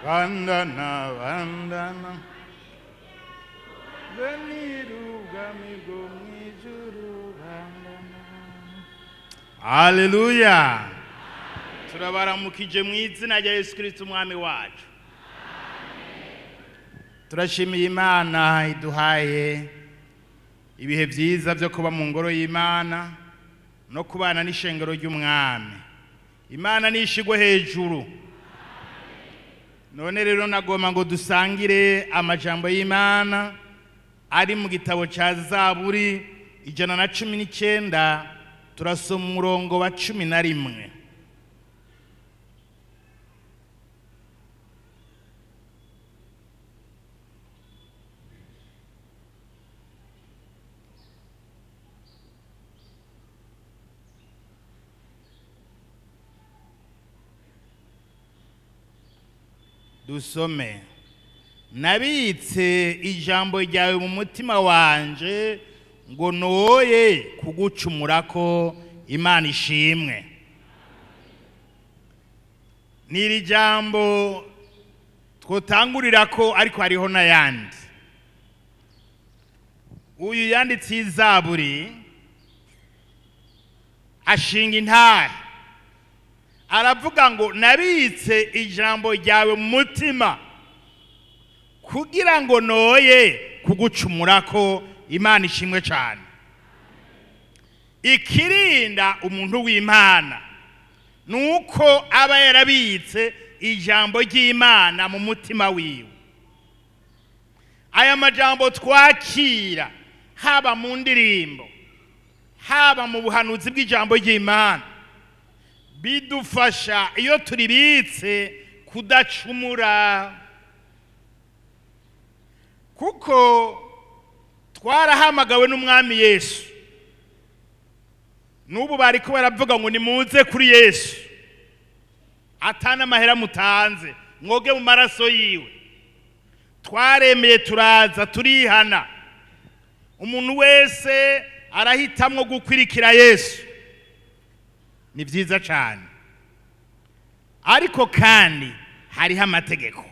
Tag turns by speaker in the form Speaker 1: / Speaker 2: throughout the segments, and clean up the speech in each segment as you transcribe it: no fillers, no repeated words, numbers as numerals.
Speaker 1: Bandana, bandana. Benirugami bwo mwijuru bandana. Haleluya. Turabaramukije mu izina rya Yesu Kristo umwami wacu. Turashimiye Imana iduhaye ibihe byiza byo kuba mu ngoro y'Imana no kubana n'ishengero ry'umwami. Imana nishigwe hejuru. None rero nagoma ngo dusangire amajambo y'Imana ari mu gitabo cya Zaburi 119, turasoma umurongo wa 11. Dusome. Nabitse ijambo ryawe mu mutima wanje ngo noye kugucumurako. Imana ishimwe. Niri jambo twotangurirako, ariko hariho n'ayandi. Uyu yanditse Izaburi ashinga intahe, aravuga ngo nabitse ijambo ryawe mu mutima kugira ngo noye kugucumurako. Imana ishimwe cyane. Ikirinda umuntu w'Imana nuko aba yarabitse ijambo ry'Imana mu mutima wiwe. Aya majambo twakira haba mu ndirimbo, haba mu buhanuzi bw'ijambo ry'Imana, bidufasha iyo turibitse kudacumura, kuko twarahamagawe n'umwami Yesu. N'ubu bariko baravuga ngo nimuze kuri Yesu, atana amahera mutanze, mwoge mu maraso yiwe. Twaremeye turaza turihana. Umuntu wese arahitamwo gukwirikira Yesu, ni byiza cyane. Ariko kandi hariho amategeko.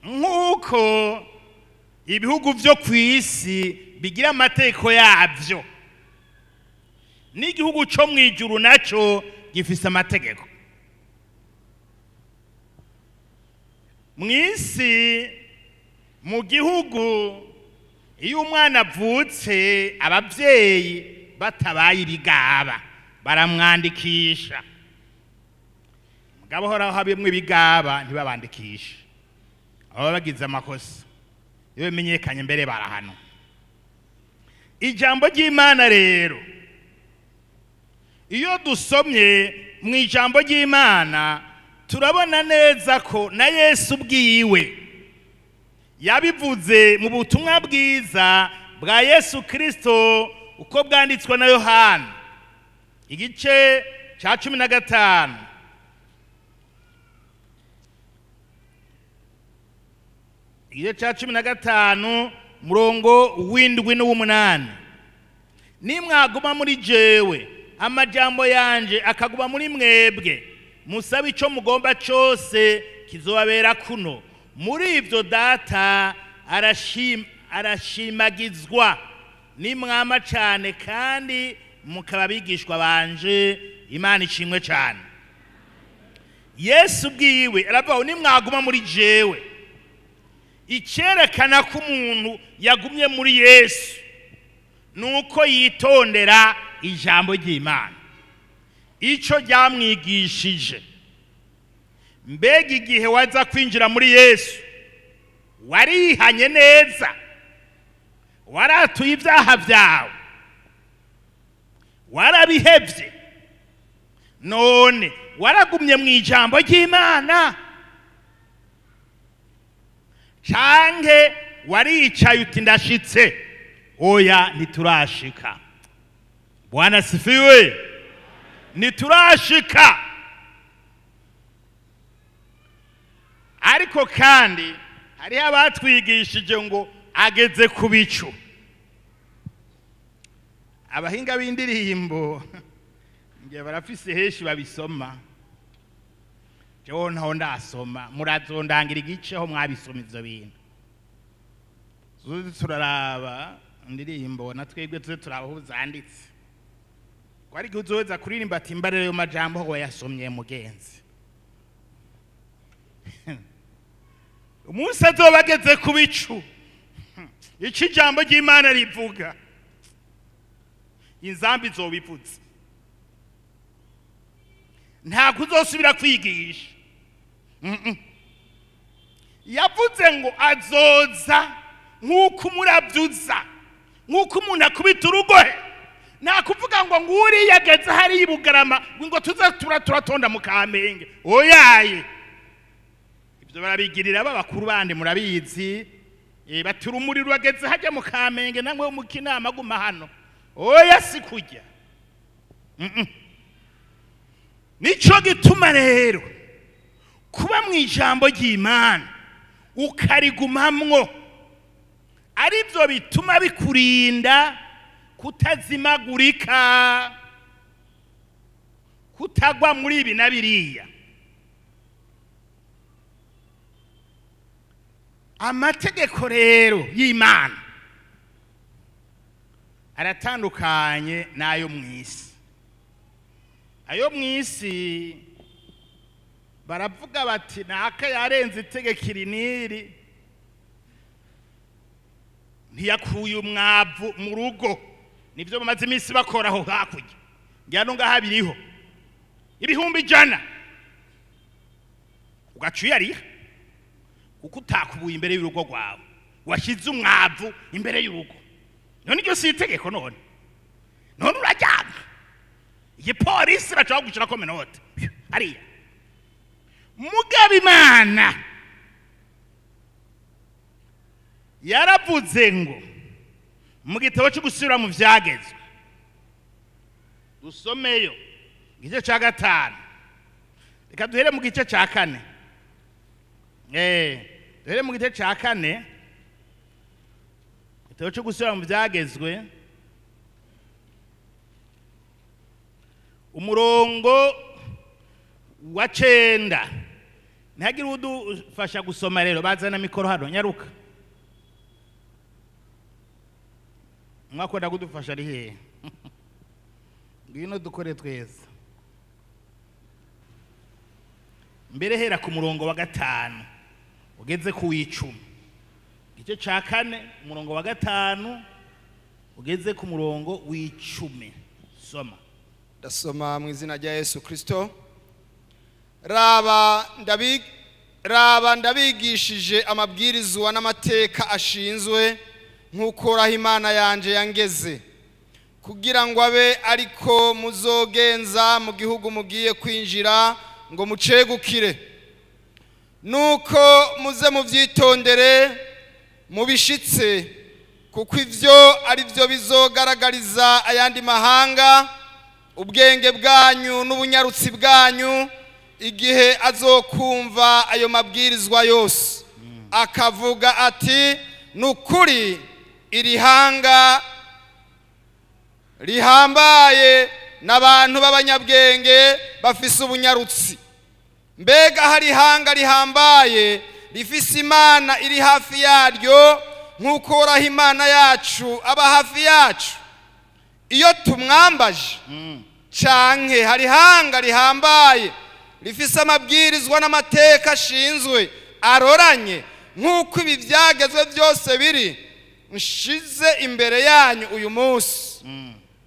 Speaker 1: Nk'uko ibihugu byo ku isi bigira amategeko yabyo, n'igihugu cyo mu ijuru nacyo gifise amategeko. Mu isi, mu gihugu, iyo umwana avutse ababyeyi batabaye ibigaba baramwandikisha. Mugabo horaho habimwe ibigaba ntibabandikisha, aba bagize amakosa iyo bimenyekanye mbere barahano. Ijambo ry'Imana rero, iyo dusomye mu ijambo ry'Imana turabona neza ko na Yesu ubwiwe yabivuze mu butumwa bwiza bwa Yesu Kristo uko bwanditswe na Yohana igice cya 15. Igice cya 15 murongo w'indwi n'uw'umunani. Nimwaguma muri jewe, amajambo yanje akaguma muri mwebwe, musabe ico mugomba cyose kizobabera kuno. Muri ivyo Data arashimagizwa nimwama cyane kandi mukaba bigishwa banje. Imana ishimwe cyane. Yesu bwiwe aravuga nimwaguma muri jewe. Icyerekana ko umuntu yagumye muri Yesu nuko yitondera ijambo ry'Imana, icyo ryamwigishije. Mbega igihe waza kwinjira muri Yesu warihanye neza, waratuye ibyaha byawe, warabihevye, none waragumye mu ijambo ry'Imana, canke waricaye uti ndashitse? Oya, ntiturashika. Bwana sifiwe. Ntiturashika. Ariko kandi hariho abatwigishije ngo ageze ku bicu. Abahinga b'indirimbo ngiye barafise henshi babisoma. Jewe ntaho ndasoma, murazondangira igice ho mwabisoma ivyo bintu. Tuze turaraba indirimbo na twebwe tuze turaba aho zanditse. Ko ari igihe uzoza kuririmba ati mbarere ayo majambo ho wayasomye mugenzi. Umunsi azoba ageze ku bicu, ico ijambo ry'Imana rivuga, inzambi izoba ivuze. Ntabwo uzosubira kwigisha. Yavuze ngo azoza nk'uko umurabyo uza, nk'uko umuntu akubita urugohe. Nta kuvuga ngo nguriya ageze hariya i Bugarama ngo tuze turatonda mu Kamenge. Oyaye, ibyo barabigirira b'abakuru bandi murabizi. Bati urumuri rurageze hajya mu Kamenge, namwe mu Kinama guma hano. Oya, si kujya. Nico gituma rero kuba mu ijambo ry'Imana ukarigumamwo aribyo bituma bikurinda kutazimagurika, kutagwa muri ibi na biriya. Amategeko rero y'Imana aratandukanye n'ayo mu isi. Ayo mu isi baravuga bati naka yarenze itegeko iri n'iri, ntiyakuye umwavu mu rugo. Nibyo bamaze iminsi bakora aho hakurya, ngira no ngaha biriho 100,000 ugaca uyariha kuko utakubuye imbere y'urugo rwawe, washyize umwavu imbere y'urugo. None iryo si itegeko? None uraryama, igipolisi bashobora gushyirako menote hariya. Mugabo Imana yaravuze ngo mu gitabo cyo gusubira mu vyagezwe, dusomeyo igice cya 5, reka duhere mu gice cya 4. Duhere mu gice cya 4, igitabo cyo gusubira mu vyagezwe, umurongo wa 9. Ntihagire udufasha gusoma rero, bazana mikoro hano, nyaruka. Mwakunda kudufasha ari hehe? Ngwino dukore twese. Mbere hera ku murongo wa 5 ugeze ku 10. Igice ca 4 umurongo wa 5 ugeze ku murongo w'10. Soma.
Speaker 2: Ndasoma mu izina rya Yesu Kristo. Raba ndabigishije amabwirizwa n'amateka ashinzwe nk'uko Imana yanje yangeze, kugira ngo abe ariko muzogenza mu gihugu mugiye kwinjira ngo mucegukire. Nuko muze muvyitondere mubishitse, kuko ivyo ari byo bizogaragariza ayandi mahanga ubwenge bwanyu n'ubunyarutsi bwanyu, igihe azokumva ayo mabwirizwa yose akavuga ati nukuri iri hanga rihambaye n'abantu b'abanyabwenge bafise ubunyarutsi. Mbega hari ihanga rihambaye rifise Imana iri hafi yaryo nk'uko Uhoraho Imana yacu aba hafi yacu iyo tumwambaje? Canke hari ihanga rihambaye rifise amabwirizwa n'amateka ashinzwe aroranye nk'uko ibi byagezwe byose biri nshize imbere yanyu uyu munsi?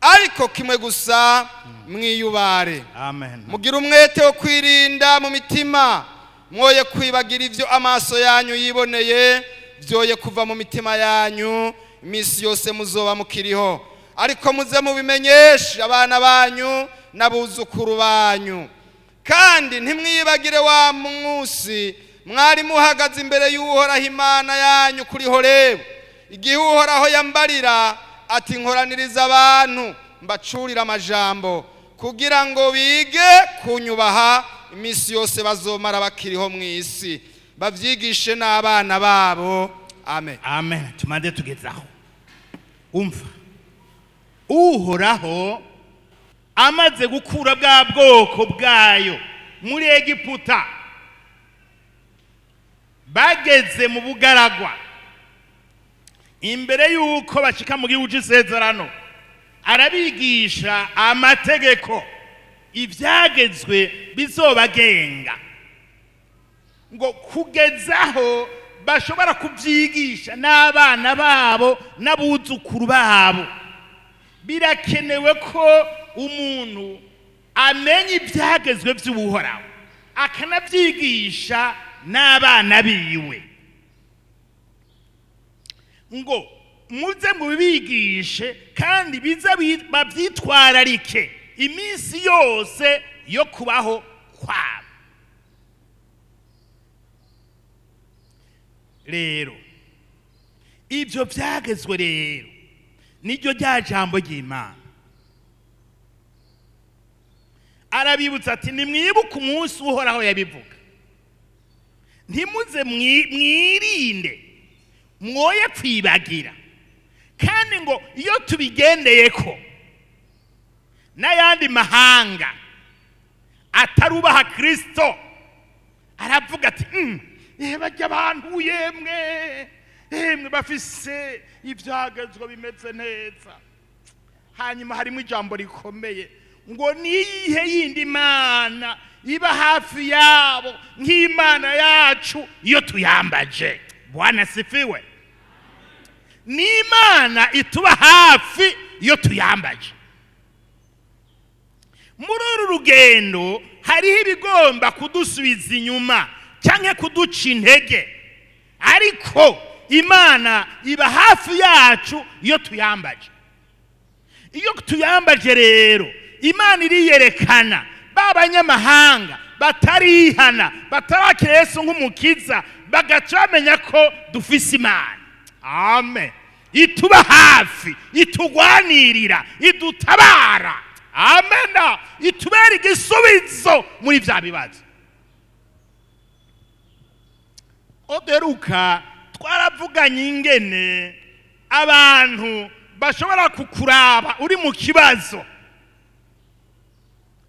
Speaker 2: Ariko kimwe gusa mwiyubare,
Speaker 1: Amen.
Speaker 2: mugire umwete wo kwirinda mu mitima, mwoye kwibagira ivyo amaso yanyu yiboneye, byoye kuva mu mitima yanyu iminsi yose muzoba mukiriho. Ariko muze mubimenyeshe abana banyu n'abuzukuru banyu. Kandi ntimwibagire wa munsi mwari muhagaze imbere y'Uhoraho Imana yanyu kuri Horebu, igihe Uhoraho yambarira ati nkoraniriza abantu mbacurira amajambo, kugira ngo bige kunyubaha iminsi yose bazomara bakiriho mu isi, bavyigishe n'abana babo. Amen.
Speaker 1: Amen. Tumande tugezaho. Umva, Uhoraho amaze gukura bwa bwoko bwayo muri Egiputa, Bageze mu bugaragwa, imbere y'uko bashika mu gihugu c'isezerano, arabigisha amategeko, ivyagezwe bizobagenga, ngo kugezaho bashobora kubyigisha n'abana babo n'abuzukuru babo. Birakenewe ko umuntu amenya ibyagezwe by'Uhoraho akanabyigisha n'abana biwe, ngo muze mubibigishe kandi bize babyitwararike iminsi yose yo kubaho kwabo. Rero ibyo byagezwe rero niryo rya jambo ry'Imana. Arabibutsa ati nimwibuke umunsi Uhoraho yabivuga, ntimuze mwirinde mwoye kwibagira. Kandi ngo iyo tubigendeye ko n'ayandi mahanga atarubaha Kristo aravuga ati bajya abantu yemwe yemwe bafise ibyagezwe bimeze neza. Hanyuma harimo ijambo rikomeye ngo niyihe yindi mana iba hafi yabo nk'Imana yacu iyo tuyambaje. Bwana sifiwe. Ni Imana ituba hafi iyo tuyambaje. Muri uru rugendo hariho ibigomba kudusubiza inyuma cyangwa kuduca intege, ariko Imana iba hafi yacu iyo tuyambaje. Iyo tuyambaje rero Imana iriyerekana. Ba banyamahanga batarihana, batarakira Yesu nk'umukiza, bagaca bamenya ko dufise Imana. Amen. Ituba hafi, itugwanirira, idutabara. Amen. Itubera igisubizo muri vya bibazo. Oderuka twaravuganye ingene abantu bashobora kukuraba uri mu kibazo,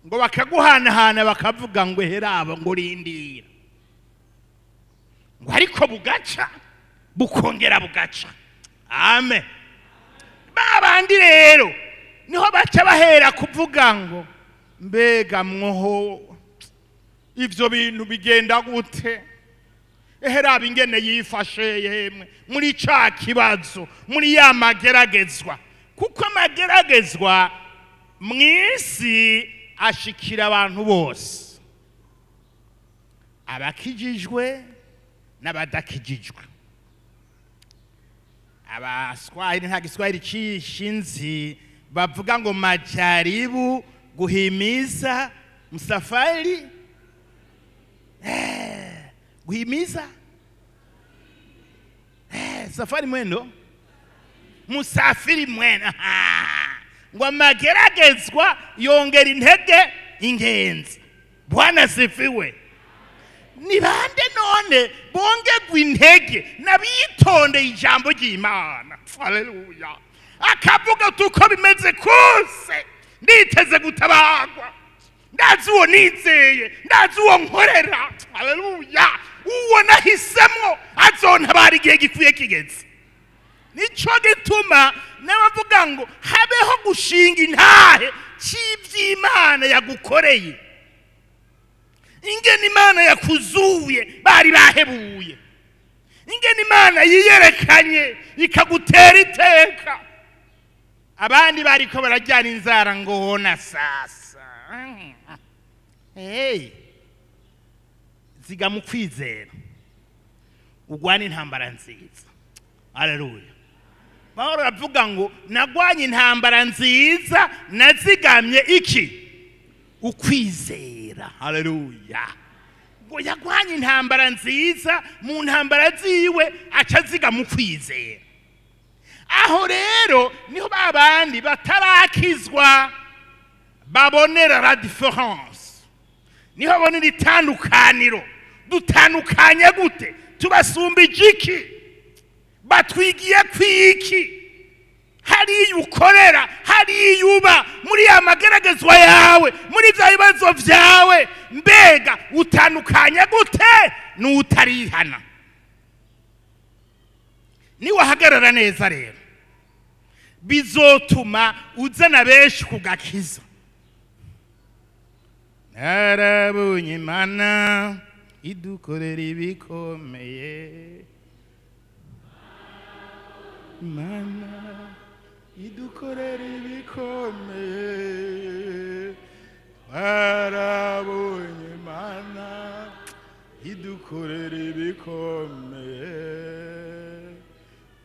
Speaker 1: ngo bakaguhanahana bakavuga ngo heraba ngo rindira, ngo ariko bugaca bukongera bugaca. Amen. Babandi rero niho baca bahera kuvuga ngo mbega mwoho ivyo bintu bigenda gute? Eheraba ingene yifashe yemwe muri ca kibazo, muri ya mageragezwa. Kuko amageragezwa mw'isi ashikira abantu bose, abakijijwe n'abadakijijwe. Abaswahili nta Giswahili cishinzi bavuga ngo majaribu guhimiza msafari, guhimiza safari mwendo musafiri mwena, ngo amageragezwa yongera intege ingenzi. Bwana sifiwe. Ni bande none bongegwa intege n'abitondeye ijambo ry'Imana? Haleluya. Akavuga tuko bimeze kose nditeze gutabagwa, ndazi uwo nizeye, ndazi uwo nkorera. Haleluya. Uwo nahisemwo azontabara igihe gikwiye kigeze. Nico gituma n'abavuga ngo habeho gushinga intahe cy'iby'Imana yagukoreye, ingene Imana yakuzuye bari bahebuye, ingene Imana yiyerekanye ikagutera iteka. Abandi bariko barajyana inzara ngo hona sasa. Hey, ziga mu kwizera ugwana intambara nziza. Haleluya. Pawulo aravuga ngo nagwanye intambara nziza nazigamye iki? Ukwizera. Haleluya. Ngo yagwanye intambara nziza, mu ntambara ziwe aca aziga mu kwizera. Aho rero niho babandi batarakizwa babonera la différence, niho babonera itandukaniro. Dutandukanye gute? Tubasumba iki? Batwigiye kwiki? Hariya ukorera, hariya uba, muri ya mageragezwa yawe, muri bya bibazo vyawe, mbega utandukanye gute n'utarihana? Niwahagarara neza rero bizotuma uzana benshi ku gakiza. Narabonye Imana idukorera ibikomeye, Imana idukorera ibikomeye, twarabonye Imana idukorera ibikomeye,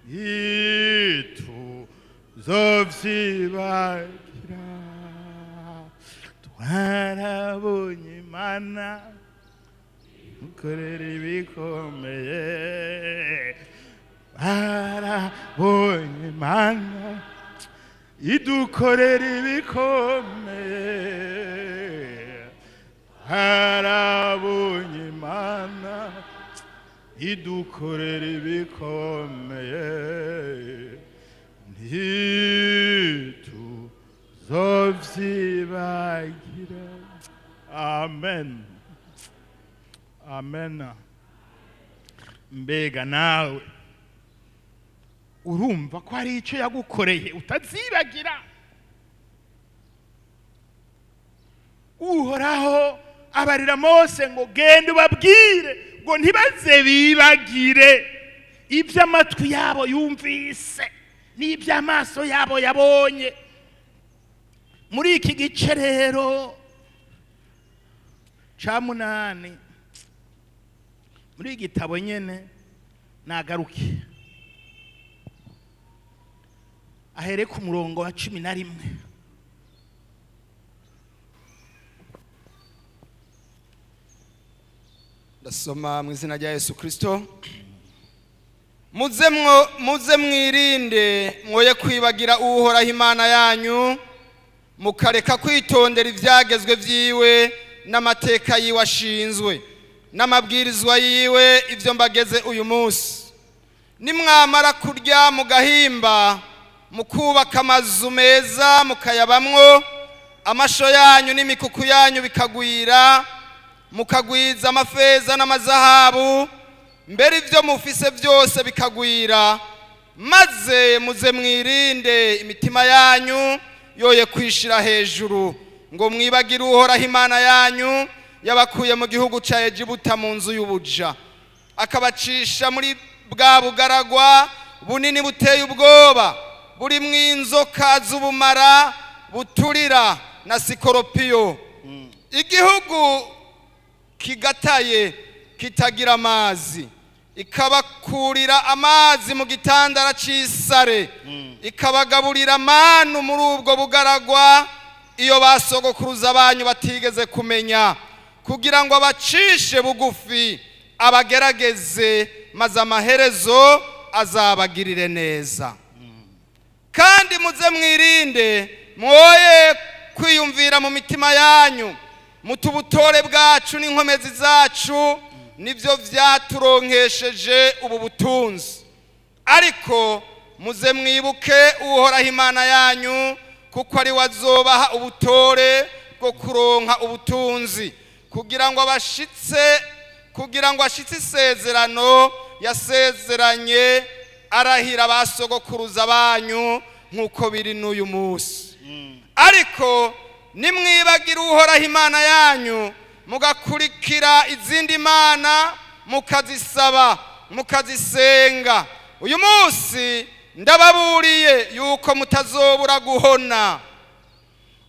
Speaker 1: ntituzovyibagira. Twarabonye Imana idukorera ibikomeye, twarabonye Imana idukorera ibikomeye, twarabonye Imana idukorera ibikomeye, ntituzovyibagira. Amen, amen. Mbega nawe urumva ko hari icyo yagukoreye utazibagira? Uhoraho abarira Mose ngo genda ubabwire ngo ntibaze bibagire ibyo amatwi yabo yumvise n'iby'amaso yabo yabonye. Muri iki gice rero ca 8 muri igitabo nyene nagaruke ahere ku murongo wa 11.
Speaker 2: Ndasoma mu izina rya Yesu Kristo. Muze mwirinde mwoye kwibagira Uhoraho Imana yanyu, mukareka kwitondera ivyagezwe vyiwe n'amateka yiwe ashinzwe n'amabwirizwa yiwe, ivyo mbageze uyu munsi. Nimwamara kurya mugahimba, mukubaka amazu meza mukayabamwo, amasho yanyu n'imikuku yanyu bikagwira, mukagwiza amafeza n'amazahabu, mbere ivyo mufise byose bikagwira, maze muze mwirinde imitima yanyu yoye kwishira hejuru, ngo mwibagire Uhoraho Imana yanyu yabakuye mu gihugu ca Egiputa mu nzu y'ubuja, akabacisha muri bwa bugaragwa bunini buteye ubwoba, buri mw'inzoka z'ubumara buturira na sikoropiyo, igihugu kigataye kitagira amazi, ikabakurira amazi mu gitandara c'isare, ikabagaburira manu muri ubwo bugaragwa iyo basogokuruza banyu batigeze kumenya, kugira ngo abacishe bugufi abagerageze, maze amaherezo azabagirire neza. Kandi muze mwirinde mwoye kwiyumvira mu mitima yanyu muti ubutore bwacu n'inkomezi zacu nivyo vyaturonkesheje ubu butunzi. Ariko muze mwibuke Uhoraho Imana yanyu, kuko ari we azobaha ubutore bwo kuronka ubutunzi, kugira ngo ashitse isezerano yasezeranye arahira basogokuruza banyu, nk'uko biri n'uyu munsi. Ariko nimwibagira Uhoraho Imana yanyu, mugakurikira izindi mana, mukazisaba mukazisenga, uyu munsi ndababuriye yuko mutazobura guhona.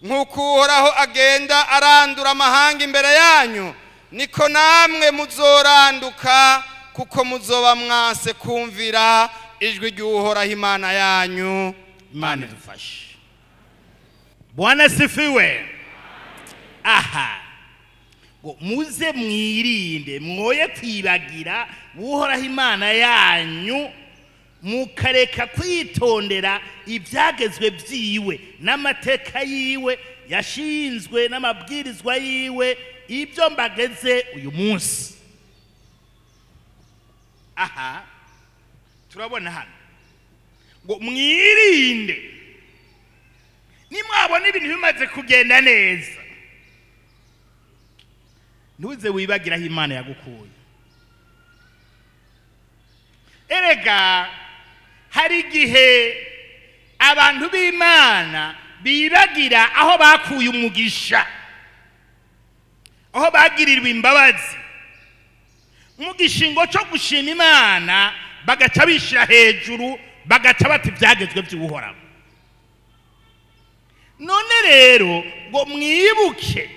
Speaker 2: Nk'uko Uhoraho agenda arandura amahanga imbere yanyu, niko namwe muzoranduka, kuko muzoba mwase kumvira ijwi ry'Uhoraho Imana yanyu.
Speaker 1: Imana idufashe. Bwana sifiwe. Aha ngo muze mwirinde mwoye kwibagira Uhoraho Imana yanyu, mukareka kwitondera ibyagezwe byiwe n'amateka yiwe yashinzwe n'amabwirizwa yiwe, ibyo mbageze uyu munsi. Aha turabona hano ngo mwirinde. Nimwabona ibintu bimaze kugenda neza, ntuze wibagiraho Imana yagukuye. Erega Hari igihe abantu b'Imana bibagira aho bakuye umugisha, aho bagirirwa imbabazi, mu gishingo cyo gushima Imana bagaca bishira hejuru, bagaca bati ibyagezwe by'Uhoraho. None rero ngo mwibuke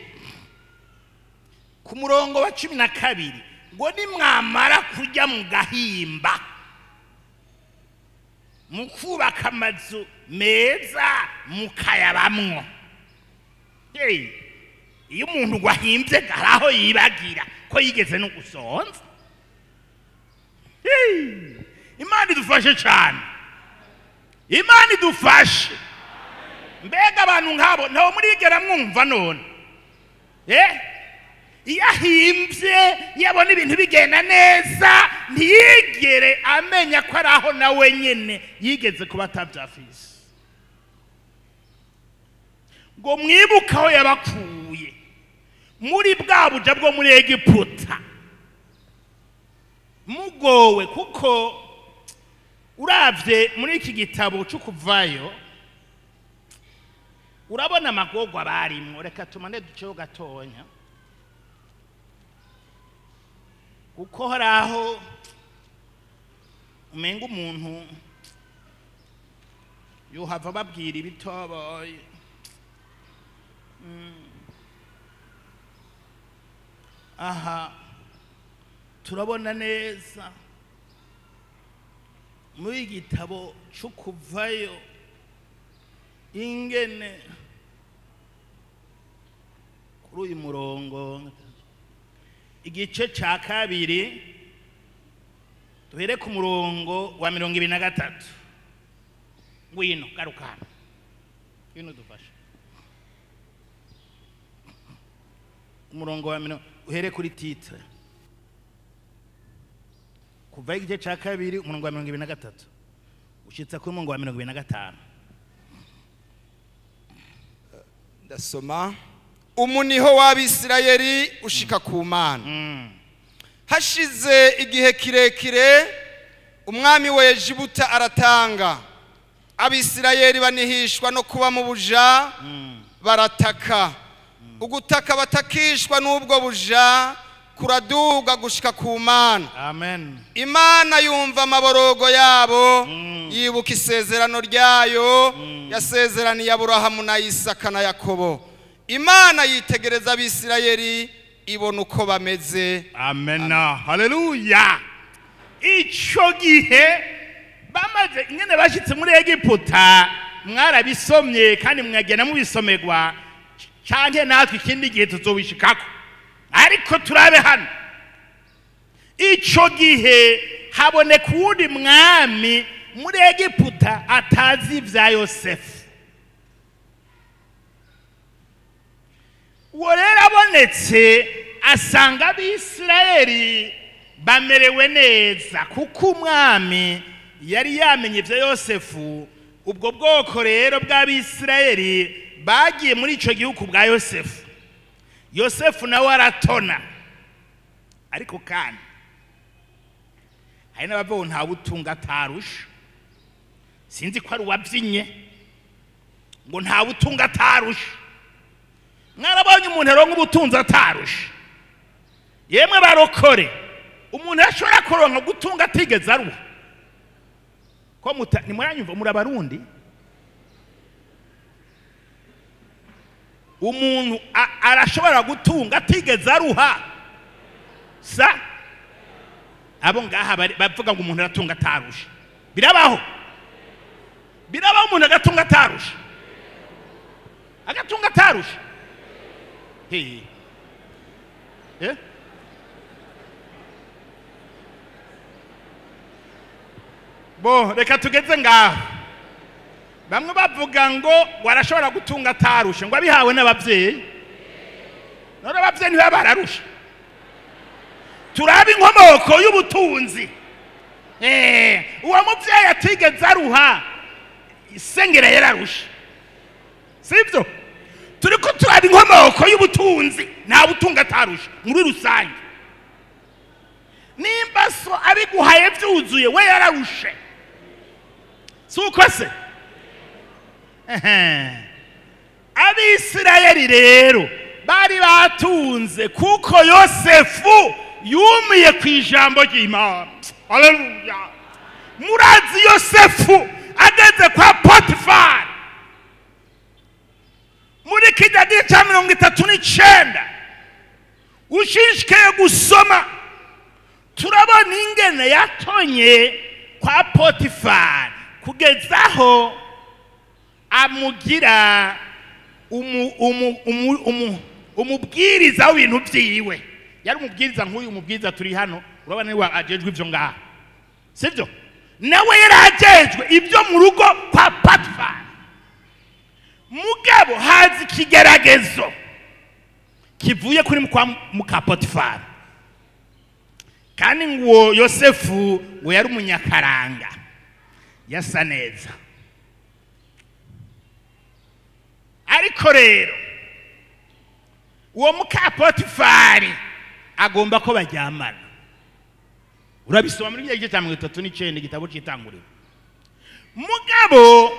Speaker 1: ku murongo wa 12 ngo nimwamara kujya mu gahimba, mukubaka amazu meza mukayabamwo. Iyo umuntu wahimbye hari aho yibagira ko yigeze no gusonza. Imana idufashe cyane, Imana idufashe. Mbega abantu nk'abo ntawe murigera mwumva none. Iyo ahimbye, iyo abona ibintu bigenda neza, ntiyigere amenya ko ari aho nawe nyene yigeze kuba atavyafise. Ngo mwibuke aho yabakuye muri bwa buja bwo muri Egiputa mugowe. Kuko uravye muri iki gitabo cyo kuvayo urabona amagorwa barimwo. Reka tumane duceho gatonya, kuko hari aho umenga umuntu yohava babwira ibitoboye. Aha turabona neza muri igitabo cyo kuvayo ingene kuri uyu murongo igice ca 2 duhere ku murongo wa 23. Ngwino garuka hano, ngwino dufashe umurongo wa uhere kuri titre kuva igice ca 2 umurongo wa 23 ushitsa kuri umurongo wa 25.
Speaker 2: Ndasoma. Umuniho w'Abisirayeli ushika ku Mana. Hashize igihe kirekire umwami wa Egiputa aratanga, Abisirayeli banihishwa no kuba mu buja, barataka. Ugutaka batakishwa n'ubwo buja kuraduga gushika ku Mana.
Speaker 1: Amen.
Speaker 2: Imana yumva amaborogo yabo, yibuka isezerano ryayo yasezeraniye Aburahamu na Isaka na Yakobo. Imana yitegereza Abisirayeli ibona uko bameze.
Speaker 1: Amen. Haleluya. Ico gihe bamaze ingene bashitse muri Egiputa, mwarabisomye kandi mwagenda mubisomerwa, canke natwe ikindi gihe tuzobishikako, ariko turabe hano. Ico gihe haboneka uwundi mwami muri Egiputa atazi ivya Yosefu. Uwo rero abonetse asanga Abisirayeli bamerewe neza, kuko umwami yari yamenye ivya Yosefu. Ubwo bwoko rero bw'Abisirayeli bagiye muri ico gihugu bwa Yosefu. Yosefu nawe aratona, ariko kandi hari n'abavuga nta butunga atarusha. Sinzi ko ari uwabyinye ngo nta butunga atarusha. Mwarabonye umuntu aronka ubutunzi atarusha? Yemwe barokore, umuntu ashobora kuronka gutunga atigeze aruha. Ko nimuranyumva muri Abarundi? Umuntu arashobora gutunga atigeze aruha. Sa abo ngaha bavuga ngo umuntu aratunga atarusha. Birabaho, birabaho umuntu agatunga atarusha, agatunga atarusha. Hey. Bo reka tugeze ngaho. Bamwe bavuga ngo warashobora gutunga atarusha, ngo abihawe n'abavyeyi. None abavyeyi ntibaba bararusha. Turabe inkomoko y'ubutunzi. Uwo muvyeyi atigeze aruha, isengera yararusha, sivyo? Turiko turaba inkomoko y'ubutunzi, nta butunga atarusha muri rusange. Nimba so abiguhaye vyuzuye, we yararushe. Si uko se? Abisirayeli rero bari batunze kuko Yosefu yumiye ku ijambo ry'Imana. Haleluya! Murazi Yosefu ageze kwa Potifari muri kijya gihe cya 39, ushishikaye gusoma turabona ingene yatonye kwa Potifari kugezaho amugira umubwiriza w'ibintu vyiwe. Yari umubwiriza nk'uyu mubwiriza turi hano, urabona niwe ajejwe ivyo ngaha, sivyo? Nawe yari ajejwe ibyo mu rugo kwa Potifari. Mugabo hazi ikigeragezo kivuye kuri kwa muka Potifari, kandi ngo Yosefu ngo yari umunyakaranga, yasa neza. Ariko rero uwo muka Potifari agomba ko baryamana. Urabisoma muri gice cya 39 igitabo cy'Itanguriro. Mugabo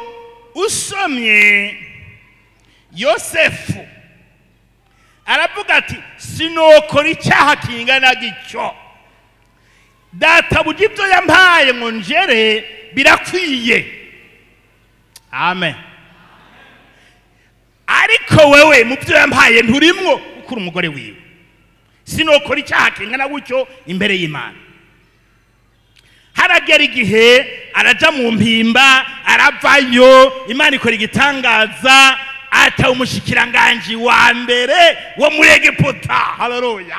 Speaker 1: usomye Yosefu aravuga ati sinokora icyaha kingana gityo, databuja ibyo yampaye ngo njere birakwiye. Amen. Ariko wewe mu byo yampaye nturimwo ukuri umugore wiwe, sinokora icyaha kingana gutyo imbere y'Imana. Haragera igihe araja mu mpimba, aravayo, Imana ikora igitangaza, ata umushikiranganji wa mbere wo muri Egiputa. Haleluya!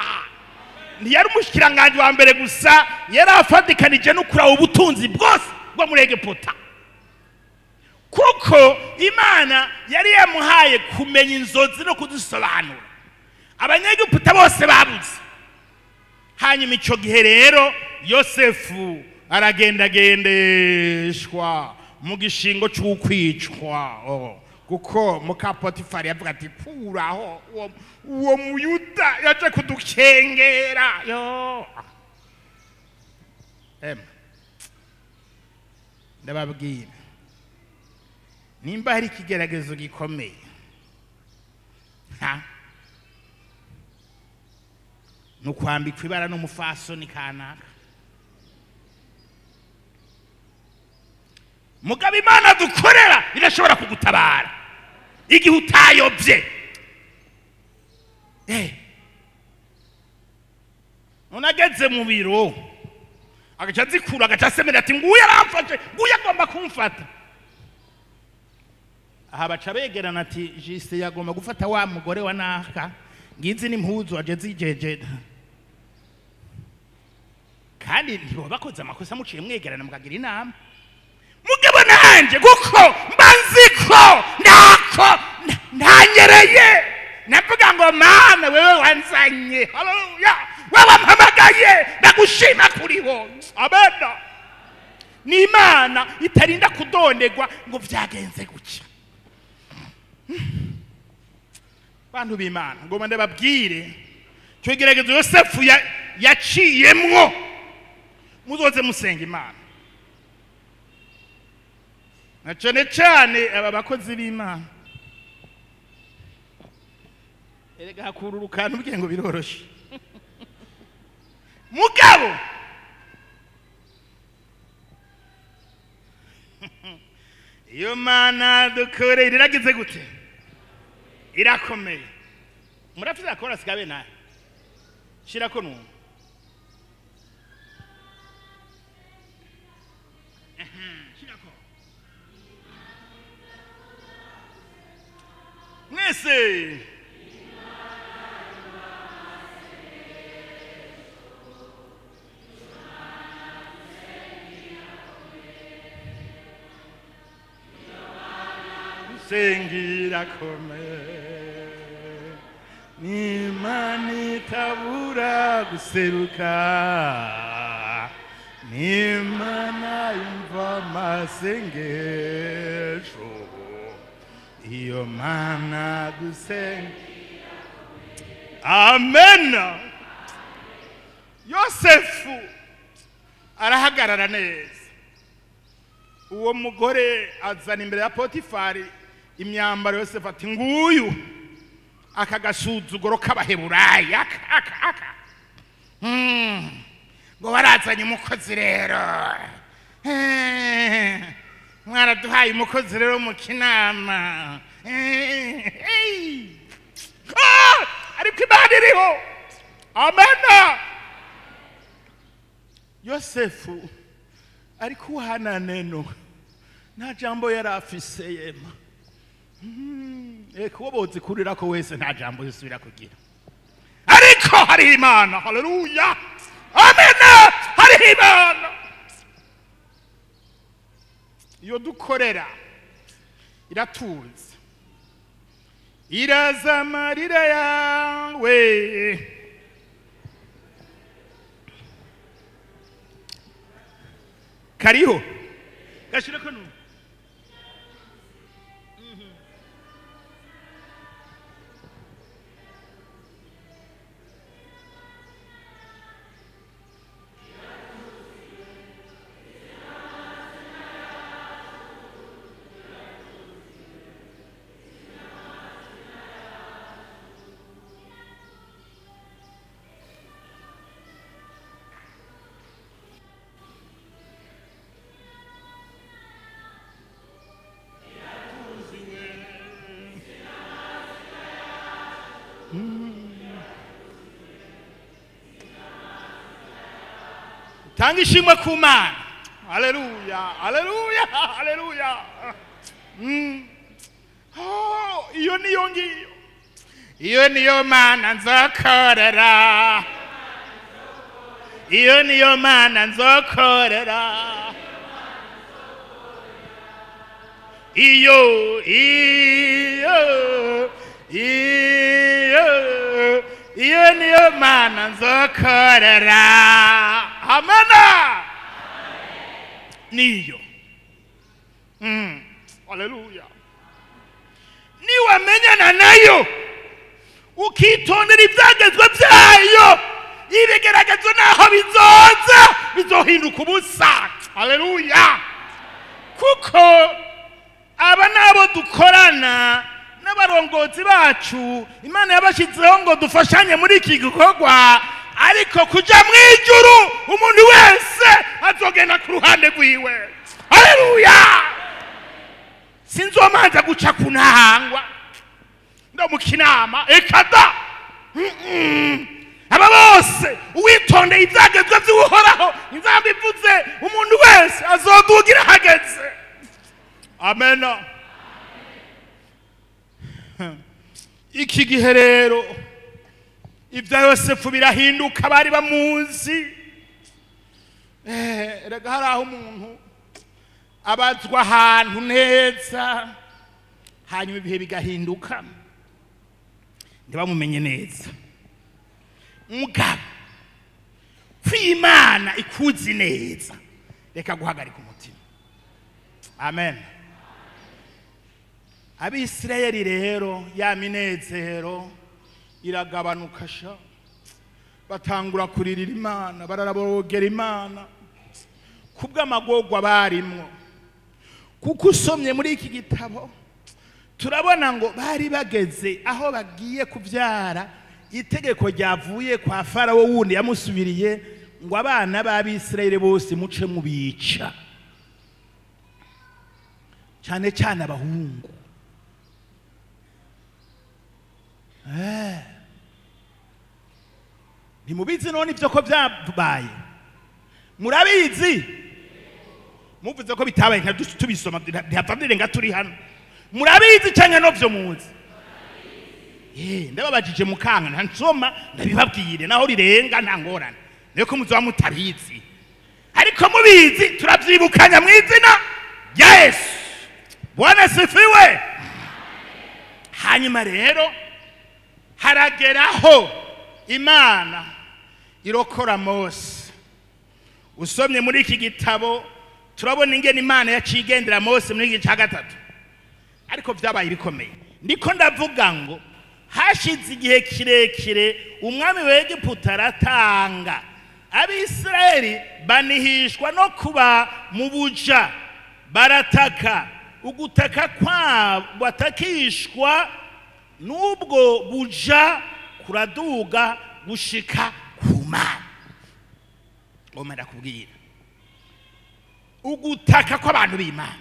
Speaker 1: Ntiyari umushikiranganji wa mbere gusa, yari afatikanije no kuraba ubutunzi bwose bwo muri Egiputa, kuko Imana yari yamuhaye kumenya inzozi no kuzisobanura. Abanyegiputa bose babuze. Hanyuma ico gihe rero Yosefu aragendagendeshwa mu gishingo c'ukwicwa, kuko muka Potifari yavuga ati kuraho uwo muyuda yaje kudukengera. Yo ndababwira, nimba hari ikigeragezo gikomeye ni ukwambikwa ibara n'umufasoni kanaka. Mugabo Imana dukorera irashobora kugutabara igihe utayobye. Unageze mu biro agaca azikura, agaca asemera ati nguyu aramfashe, nguyu agomba kumfata. Aha baca begerana ati Jise yagomba gufata wa mugore wa naka, ngizi n'impuzu aje zijeje. Kandi ntibo bakoze amakosa muciye mwegerana mukagira inama. Mugabo nanje kuko mbanziko nako ntanyereye, navuga ngo Mana wewe wanzanye, haleluya, wewe wampamagaye, ndagushima kuriho. Amen. Ni Imana itarinda kudondegwa ngo vyagenze gutya. Bantu b'Imana, ngoma ndababwire cyo geragezo Yosefu yaciyemwo, muzoze musenga Imana. Na cyane cyane aba bakozi b'Imana, erega hakururuka n'ubwiye ngo biroroshe. Mugabo iyo Mana dukorera iragize gute? Irakomeye. Murafite akora sigabe naye shirako numwe. Shirako mwese. Sengira kome N'Imana itabura guseruka, n'Imana yumva amasengesho, iyo Mana dusenga. Amen. Yosefu arahagarara neza. Uwo mugore azana imbere ya Potifari imyambaro Yosefu, ati nguyu aka gasuzuguro k'Abaheburayi, aka aka aka. Ngo warazanye umukozi rero. Mwaraduhaye umukozi rero mu kinama. Ah! Ariko Imana iriho. Amena. Yosefu ariko uhana neno nta jambo yari afise yema. Eka uwo bozikurirako wese nta jambo zisubira kugira, ariko hariho Imana. Haleluya, amena. Hariho Imana iyo dukorera, iratuzi, iraza amarira yawe. Kariho gashireko nu. Tanga ishimwe ku Mana. Haleluya, haleluya, haleluya. Oh, iyo niyo ngiyo, iyo niyo Mana nzokorera, iyo niyo Mana nzokorera, iyo iyo iyo iyo niyo Mana nzokorera. Amena. Niyo. Haleluya. Niwamenyana nayo, ukitondera ibyagezwe byayo, ibigeragezo naho bizoza bizohinduka ubusa. Haleluya. Kuko aba nabo dukorana n'abarongozi bacu, Imana yabashyizeho ngo dufashanye muri iki gikorwa, ariko kuja mu ijuru umuntu wese azogenda ku ruhande rwiwe. Haleluya. Sinzomanza guca ku ntahangwa ndo mu kinama, eka da. Aba bose uwitondeye ibyagezwe by'Uhoraho, inzamba ivuze, umuntu wese azodugira hageze. Amena. Iki gihe rero ibya Yosefu birahinduka, bari bamuzi. Erega hari aho umuntu abazwa ahantu neza, hanyuma ibihe bigahinduka ntibamumenye neza. Mugabo kw'Imana ikuzi neza, reka guhagarika umutima. Amen. Abisirayeli rero ya minezero iragabanuka sha, batangura kuririra Imana, bararabogera Imana kubw'amagorwa barimwo. Kuko usomye muri iki gitabo turabona ngo bari bageze aho bagiye kubyara, itegeko ryavuye kwa Farawo wundi yamusubiriye ngo abana b'Abisirayeli bose muce mubica, cyane cyane abahungu. Ntimubizi none ibyo ko byabaye? Murabizi? Muvuze ko bitabaye nka tubisoma ntihapfa birenga turi hano. Murabizi cyangwa novyo muzi? Ndababajije mukanga ntansoma ndabibabwire, naho rirenga nta ngorane, niyo ko muzoba mutabizi, ariko mubizi turabyibukanya mu izina rya Yesu. Bwana sifiwe. Hanyuma rero harageraho Imana irokora Mose. Usomye muri iki gitabo turabona ingene Imana yacigendera Mose muri iki cya gatatu, ariko byabaye bikomeye. Ndiko ndavuga ngo hashize igihe kirekire umwami wa Egiputa aratanga, Abisirayeli banihishwa no kuba mu buja, Barataka, ugutaka kwabo batakishwa n'ubwo buja kuraduga gushika ku Mana. Ngomba ndakubwira ugutaka kw'abantu b'Imana.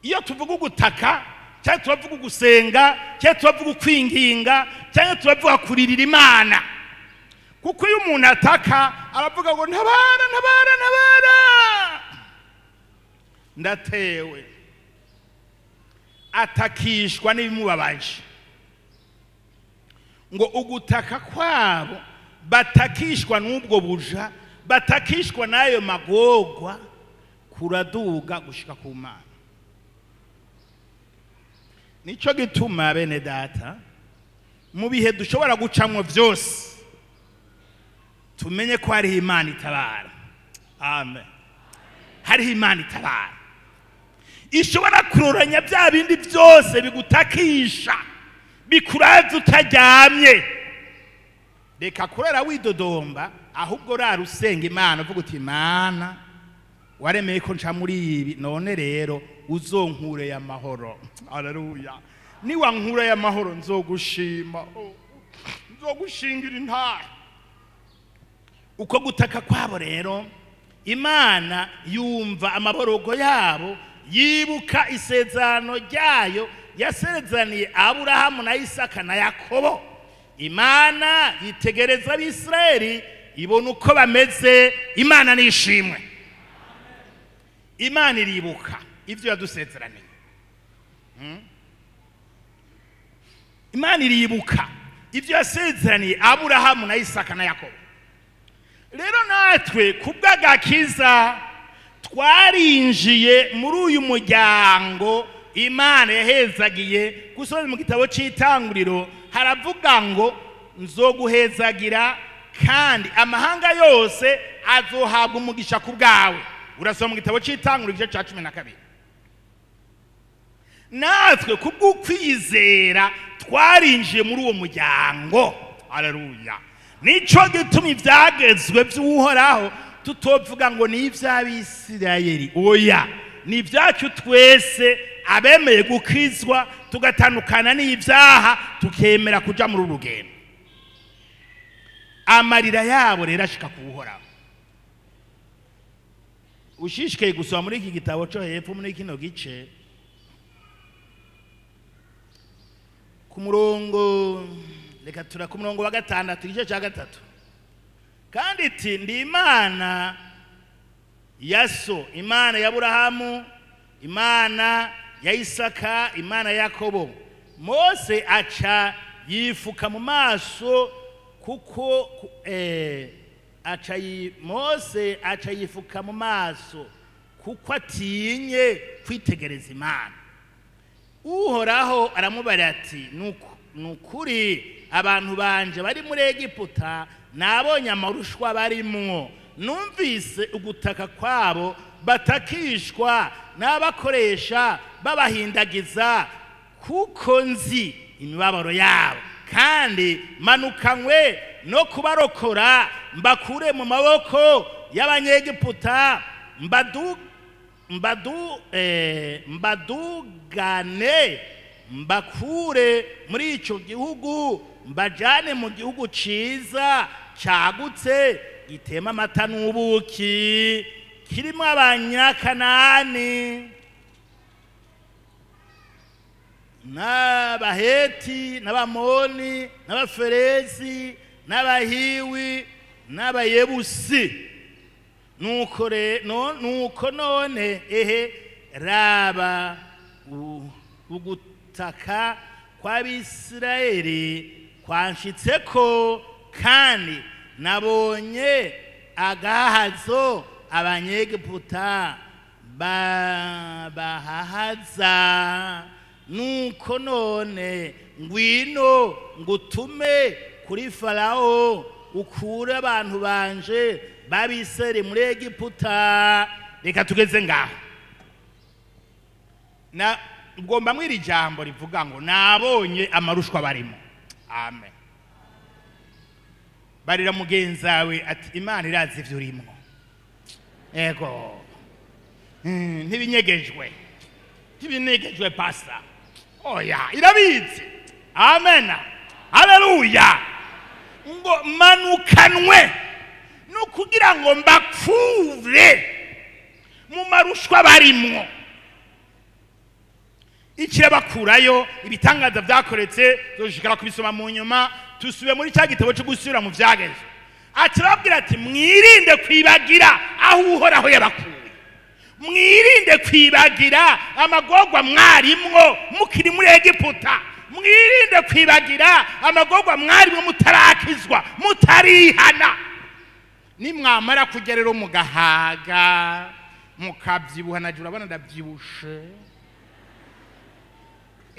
Speaker 1: Iyo tuvuga ugutaka, cyangwa turavuga ugusenga, cyangwa turavuga ukwinginga, cyangwa turavuga kuririra Imana. Kuko iyo umuntu ataka aravuga ngo ntabara, ntabara, ntabara, ndatewe. Atakishwa n'ibimubabaje. Ngo ugutaka kwabo batakishwa n'ubwo buja, batakishwa n'ayo magorwa, kuraduga gushika ku Mana. Nico gituma bene data, mu bihe dushobora gucamwo vyose, tumenye ko hariho Imana itabara. Amen. Hariho Imana itabara, ishobora kuroranya bya bindi byose bigutakisha, bikuraza utaryamye. Reka kurara widodomba, ahubwo rara usenga Imana uvuga uti Imana waremeye ko nca muri ibi, none rero uzonkureye amahoro. Haleluya. Niwankureye amahoro nzogushima, nzogushingira intare. Uko gutaka kwabo rero, Imana yumva amaborogo yabo, yibuka isezerano ryayo yasezeraniye Aburahamu na Isaka na Yakobo. Imana yitegereza Abisirayeli, ibona uko bameze. Imana nishimwe. Imana iribuka ivyo yadusezeraniye. Imana iribuka ivyo yasezeraniye Aburahamu na Isaka na Yakobo. Rero natwe kubw'agakiza twarinjiye muri uyu muryango Imana yahezagiye. Gusoma mu gitabo c'Itanguriro haravuga ngo nzoguhezagira kandi amahanga yose azohabwa umugisha ku bwawe. Urasoma mu gitabo c'Itanguriro igice ca 12. Natwe kubw'ukwizera twarinjiye muri uwo muryango. Haleluya. Nico gituma ivyagezwe vy'Uhoraho tutovuga ngo ni ivy'Abisirayeli. Oya, ni ibyacu twese abemeye gukizwa, tugatandukana n'ibyaha, tukemera kuja muri uru rugendo. Amarira yabo rero ashika ku Uhoraho. Ushishikaye gusoma muri iki gitabo cyo hepfo, muri kino gice, ku murongo, reka tura ku murongo wa 6, igice cya 3. Kandi iti ndi Imana ya so, Imana ya Aburahamu, Imana ya Isaka, Imana ya Yakobo. Mose aca yifuka mu maso, kuko Mose aca yifuka mu maso kuko atinye kwitegereza Imana. Uhoraho aramubara ati nukuri abantu banje bari muri Egiputa nabonye amarushwa barimwo, numvise ugutaka kwabo batakishwa n'abakoresha babahindagiza, kuko nzi imibabaro yabo, kandi manukanywe no kubarokora mbakure mu maboko y'Abanyegiputa, mbadugane mbakure muri ico gihugu, mbajane mu gihugu ciza cagutse gitema amata n'ubuki, kirimo Abanyakanani n'Abaheti n'Abamoni n'Abaferezi n'Abahiwi n'Abayebusi. Nuko none ehe raba ugutaka kw'Abisirayeli kwanshitseko, kandi nabonye agahazo Abanyegiputa bahahaza. Nuko none ngwino ngutume kuri Farao, ukure abantu banje babisere muri Egiputa. Reka tugeze ngaho. Na ngomba mwiri jambo rivuga ngo nabonye amarushwa barimo. Amen. Barira mugenzawe ati Imana irazi ivyo urimo. Ego. Ntibinyegejwe, ntibinyegejwe pasa, oya, irabizi. Amen, haleluya. Ngo manukanwe no kugira ngo mbakure mu marushwa barimwo. Ikirabakurayo ibitangaza byakoretse, tuzoshikara kubisoma mu nyuma. Tusubiye muri cya gitabo cyo gusubira mu byageze. Akirababwira ati mwirinde kwibagira aho Uhoraho yabakuye, mwirinde kwibagira amagorwa mwarimwo mukiri muri Egiputa, mwirinde kwibagira amagorwa mwarimwo mutarakizwa, mutarihana. Nimwamara kujya rero mugahaga mukabyibuha, naje urabona ndabyibushe,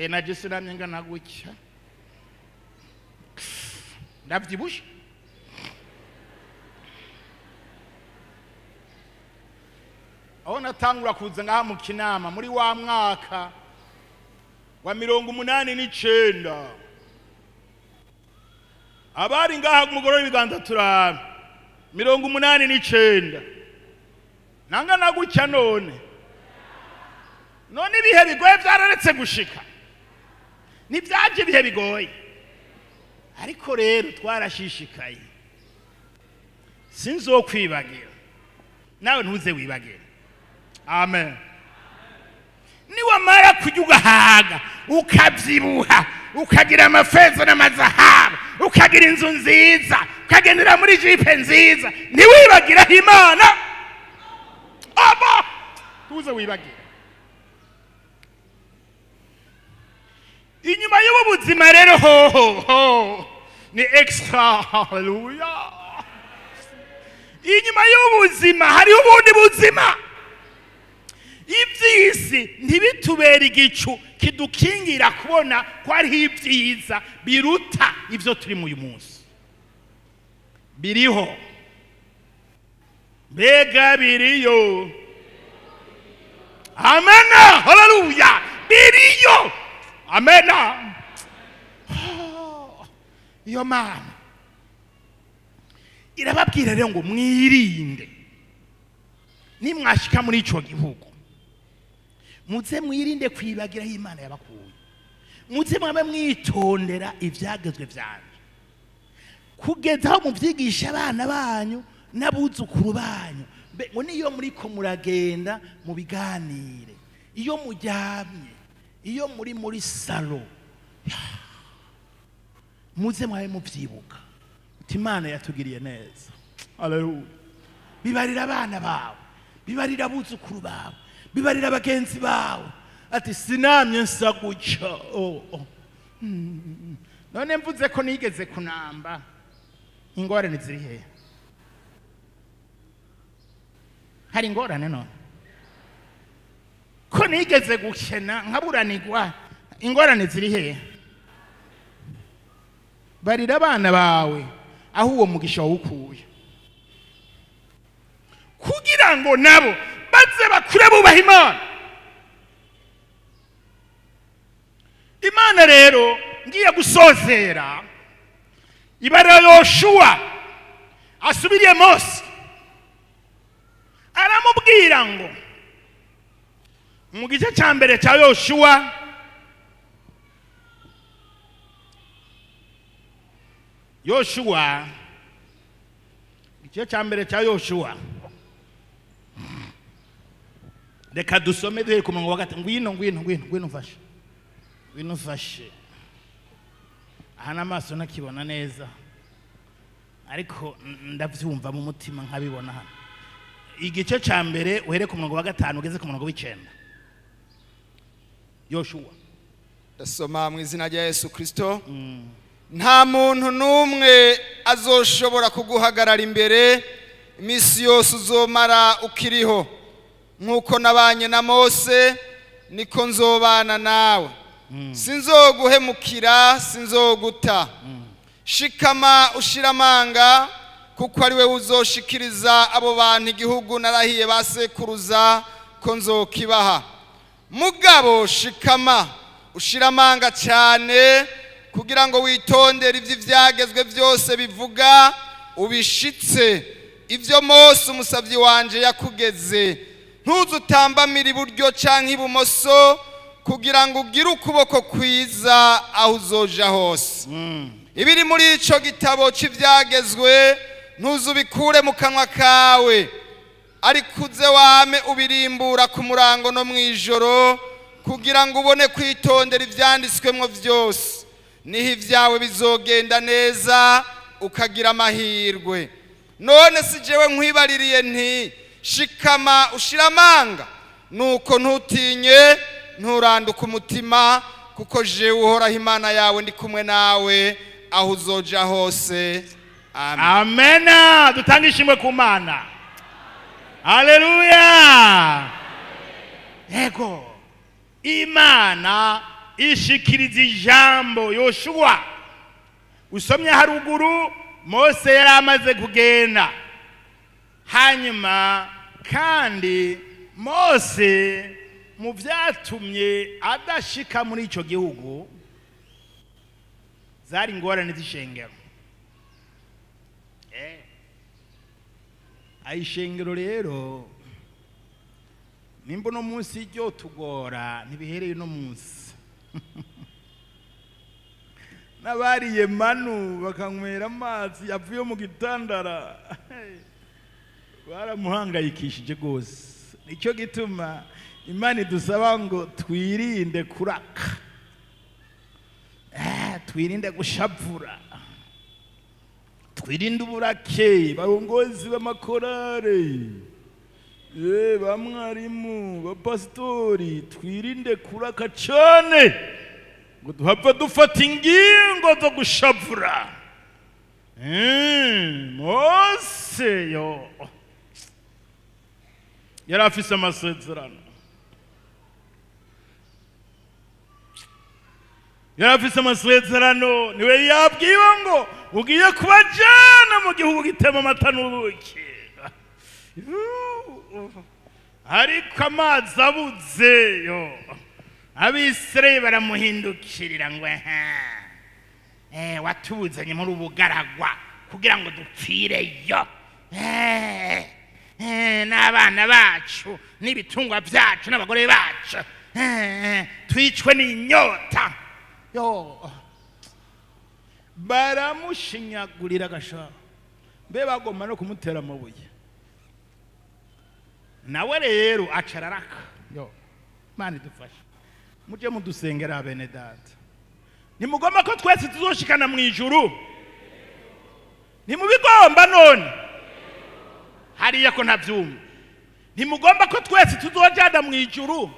Speaker 1: naje sinamye ngana gutya, ndabyibushe. Aho natangura kuza ngaha mu Kinama muri wa mwaka wa 89, abari ngaha mugorora ibiganza turabe, 89 nangana gutya. None ibihe bigoye byararetse gushika, ntibyaje ibihe bigoye, ariko rero twarashishikaye. Sinzokwibagira, nawe ntuze wibagire. Amen. Niwamara kujya ugahaga ukabyibuha, ukagira amafeza n'amazahabu, ukagira inzu nziza, ukagendera muri jipe nziza, ntiwibagiraho Imana. Aba tuze wibagire. Inyuma y'ubu buzima rero ho ho ho ni extra. Haleluya. Inyuma y'ubuzima hariho ubundi buzima. Iby'isi ntibitubere igicu kidukingira kubona ko hariho ibyiza biruta ibyo turi mu uyu munsi. Biriho, mbega biriyo. Amena, haleluya, biriyo. Amena. Iyo Mana irababwira rero ngo mwirinde, nimwashika muri ico gihugu muze mwirinde kwibagira aho Imana yabakuye, muze mwabe mwitondera ivyagezwe vyanje, kugeza aho muvyigisha abana banyu n'abuzukuru banyu. Ngo niyo muriko muragenda mubiganire, iyo muryamye, iyo muri muri salo, muze mwabe muvyibuka uti Imana yatugiriye neza. Haleluya. Bibarira abana bawe, bibarira abuzukuru bawe, bibarira bagenzi bawe, ati sinamye nsa gutya. Oh. None mvuze ko nigeze kunamba, ingorane ziri hehe? Hari ingorane none? Ko nigeze gukena nkaburanirwa, ingorane ziri hehe? Barira abana bawe aho uwo mugisha wawukuye, kugira ngo nabo baze bakure bubaha Imana. Imana rero ngiye gusozera ibarira Yoshuwa asubiriye Mose, aramubwira ngo mu gice cya mbere cya Yoshuwa, Yoshuwa igice cya mbere cya Yoshuwa, reka dusome duhere ku murongo wa 3. Ngwino ngwino ngwino ngwino mfashe, ngwino mfashe. Aha n'amaso nakibona neza, ariko ndavyumva mu mutima nkabibona hano. Igice cya mbere uhere ku murongo wa 5 ugeze ku murongo w'9. Yoshuwa.
Speaker 2: Ndasoma mu izina rya Yesu Kristo. Nta muntu n'umwe azoshobora kuguhagarara imbere iminsi yose uzomara ukiriho. Nk'uko nabanye na Mose niko nzobana nawe, sinzoguhemukira, sinzoguta. Shikama ushira amanga, kuko ari we uzoshikiriza abo bantu igihugu narahiye basekuruza ko nzokibaha. Mugabo shikama ushira amanga cyane, kugira ngo witondere ivy'ivyagezwe byose bivuga, ubishitse ivyo Mose umusavyi wanje yakugeze. Ntuzutambamire iburyo canke ibumoso, kugira ngo ugire ukuboko kwiza aho uzoja hose. Ibiri muri ico gitabo c'ivyagezwe ntuzubikure mu kanwa kawe, ariko uze wame ubirimbura ku murango no mw'ijoro, kugira ngo ubone kwitondera ivyanditswemwo vyose. Niho ivyawe bizogenda neza, ukagira amahirwe. None si jewe nkwibaririye nti: Shikama ushira amanga, nuko ntutinye, nturanduke umutima, kuko jewe Uhoraho Imana yawe ndi kumwe nawe aho uzoja hose. Amen.
Speaker 1: Amena. Dutange ishimwe ku Mana. Haleluya. Yego, Imana ishikiriza ijambo Yoshuwa. Usomye haruguru, Mose yari amaze kugenda. Hanyuma kandi Mose mu vyatumye adashika muri ico gihugu zari ingorane z'ishengero. Ayishengero rero nimba uno munsi ryo tugora, ntibihereye uno munsi. N'abariye manu bakanywera amazi yavuye mu gitandara baramuhangayikishije rwose. Nicyo gituma Imana idusaba ngo twirinde kuraka, twirinde gushavura, twirinde uburake. Barongozi b'amakorare, ba mwarimu, bapasitori, twirinde kuraka cane ngo duhava dufata ingingo zo gushavura. Mose yo yari afise amasezerano, yari afise amasezerano. Niwe yabwiwe ngo ugiye kubajana mu gihugu gitema amata n'ubuki, ariko amazi abuze yo Abisirayeli baramuhindukirira ngo: Watuzanye muri ubugaragwa kugira ngo dupfireyo, n'abana bacu n'ibitungwa byacu n'abagore bacu, twicwe n'inyota." Yo, baramushinyagurira agashaka, mbe bagomba no kumutera amabuye. Nawe rero aca araraka. Yo, Mana idufashe. Muje mudusengera, bene data. Ntimugomba ko twese tuzoshikana mu ijuru? Ntimubigomba? None hariya ko ntabyumva. Ntimugomba ko twese tuzojana mu ijuru?